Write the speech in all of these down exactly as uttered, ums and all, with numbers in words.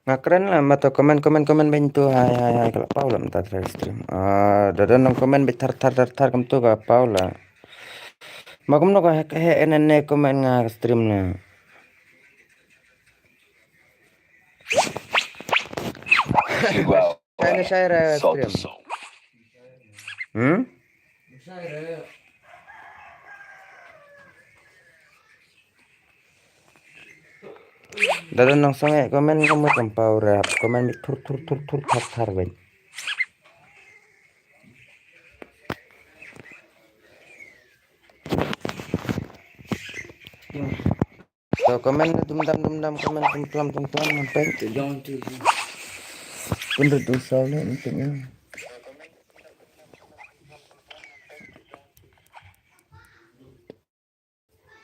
Nga kren la ma to comment comment comment beiñ tu hai hai hai ka la paw la mynta trai stream. Ah, da don nong comment beit thar thar thar thar kam tu ka paw la. Ma kumno ka hek hek ene ne comment nga ka stream na. Wow. Shai ne shai re stream. Hmm? Da don nong song eh comment ka mut kam paw re, comment beit thur thur thur thur thar thar beit. To comment dum dam dum dam comment tum tlam tum tlam man peit. Kun du du saw le ni tengah.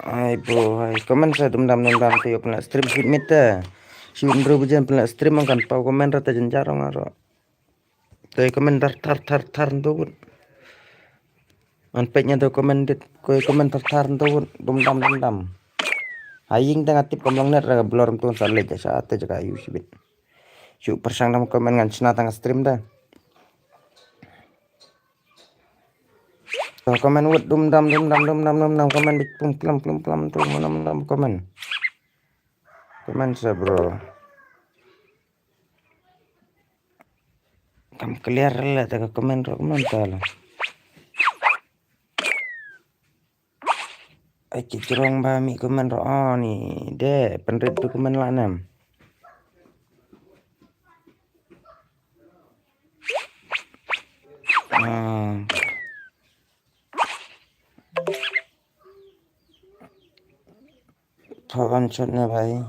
Ai bro, ai comment sa dum dam dum dam te yo pynleh stream sweet mate. Sweet bro bujen pynleh stream kan paw comment rata jenjar ong aro. Te comment thar thar thar thar ntu wut. An peit nya to comment dit, ko comment thar thar ntu wut, dum dam dum dam. Haying tang atip kam long net ra blor mtu sa leh sa te jaka yu sibit. Shu persang dam comment ngan chna tang stream da. To comment wut dum dam dum dam dum dam dum dam comment bit pum plam plam plam tu dum dam dum comment. Comment sa bro. Kam clear la ta ka comment ro comment ta la. Ai ki jrong ba mi comment ro oh, ni de pynrit tu comment la nem. Ah. Thon shot na bhai.